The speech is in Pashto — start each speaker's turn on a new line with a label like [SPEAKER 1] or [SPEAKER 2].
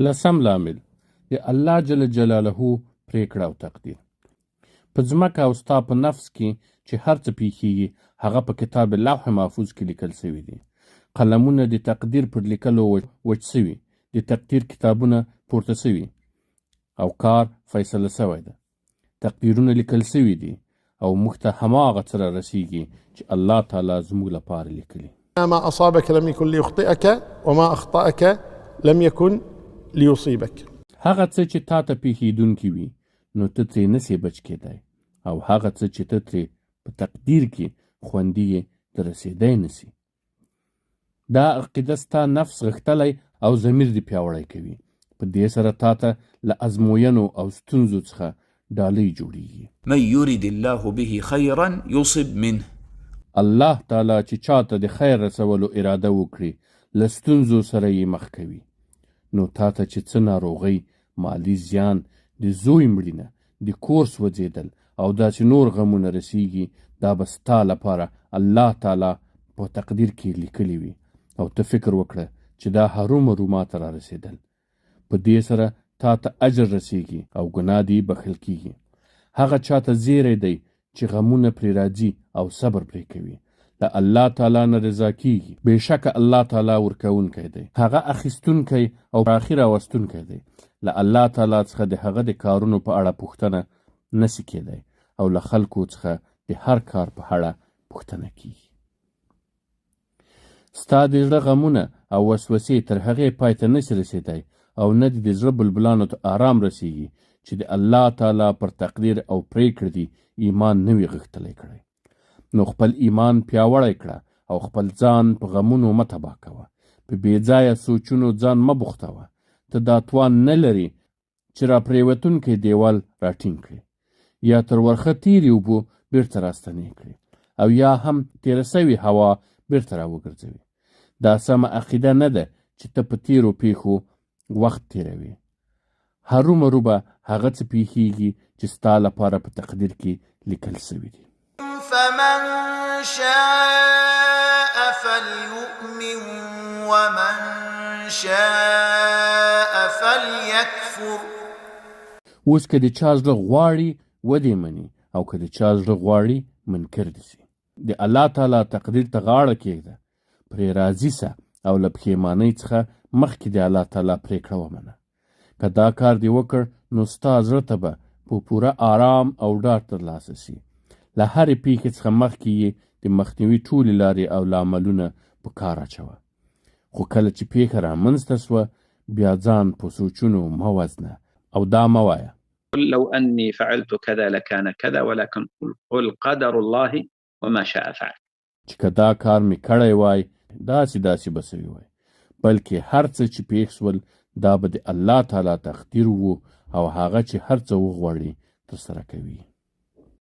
[SPEAKER 1] لسم لامل، د الله جل جلاله پرېکړه او تقدیر. په ځمکه او ستا په نفس کې چې هر څه پېښېږي هغه په کتاب لوح محفوظ کې لیکل شوي دي. قلمونه د تقدیر پر لیکلو وچ شوي، د تقدیر کتابونه پورته شوي او کار فیصله شوی ده. تقدیرونه لیکل شوي دي او موږ ته هماغه څه رارسېږي چې الله تعالی زموږ لپاره لیکلي.
[SPEAKER 2] ما أصابك لم يكن ليخطئك وما أخطأك لم يكن ليصيبك.
[SPEAKER 1] هغه څه چې تا ته پېښېدونکي وي نو ته ترې نه سې بچ کېدای او هغه څه چې ته ترې په تقدیر کې خوندي یې ته رسېدای نه سي. دا عقیده ستا نفس غښتلی او ضمیر دې پیاوړی کوي. په دې سره تا ته له ازموینو او ستونزو څخه ډالۍ جوړېږي.
[SPEAKER 3] من يرد الله به خيرا يصب منه.
[SPEAKER 1] الله تعالی چې چا ته د خیر رسولو اراده وکړي له ستونزو سره یې مخ کوي. نو تا ته چې څه ناروغۍ، مالي زیان، د زوی مړینه، د کور سوځېدل او داسې نور غمونه رسېږي دا به ستا لپاره الله تعالی په تقدیر کې لیکلي وي او ته فکر وکړه چې دا هرومرو ماته رارسېدل. په دې سره تا ته اجر رسېږي او ګناه دې بښل کېږي. هغه چا ته زیری دی چې غمونه پرې راځي او صبر پرې کوي. له الله تعالی نه رضا کېږي. بېشکه الله تعالی ورکوونکی دی، هغه اخیستونکی او پراخي راوستونکی دی. له الله تعالی څخه د هغه د کارونو په اړه پوښتنه نه سي کېدای او له خلکو څخه د هر کار په اړه پوښتنه کېږي. ستا د زړه غمونه او وسوسې تر هغې پای ته نه سي رسېدای او نه دې د زړه بلبلانو ته آرام رسېږي چې د الله تعالی پر تقدیر او پرېکړې دې ایمان نه وي غښتلی کړی. نو خپل ایمان پیاوړی کړه او خپل ځان په غمونو مه تباه کوه. په بې ځایه سوچونو ځان مه بوختوه. ته دا توان نه لرې چې راپرېوتونکی دیوال راټینګ کړې یا تر ورخه تېرې اوبو بیرته راستنې کړې او یا هم تېره سوې هوا بیرته راوګرځوي. دا سمه عقیده نه ده چې ته په تېرو پېښو وخت تېروې. هرومرو به هغه څه پېښېږي چې ستا لپاره په تقدیر کې لیکل سوي دي.
[SPEAKER 4] فمن شاء فليؤمن ومن شاء فليكفر.
[SPEAKER 1] اوس که د چا زړه غواړي ودې مني او که د چا زړه غواړي منکر دې سي. د الله تعالی تقدیر ته غاړه کېږده، پرې راضي سه او له پښېمانۍ څخه مخکې د الله تعالی پرېکړه ومنه. که دا کار دې وکړ نو ستا زړه ته به په پوره آرام او ډاډ ترلاسه سي. له هرې پېښې څخه مخکې یې د مخنیوي ټولې لارې او لاملونه په کار اچوه. خو کله چې پېښه رامنځته سوه بیا ځان په سوچونو مه وزنه او دا مه وایه.
[SPEAKER 5] قل لو أني فعلت كذا لكان كذا ولكن قل قدر الله وما شاء فعل.
[SPEAKER 1] چې که دا کار مې کړی وای داسې داسې به سوي وای، بلکې هر څه چې پېښ سول دا به د الله تعالی تقدیر وو او هغه چې هر څه وغواړي ترسره کوي.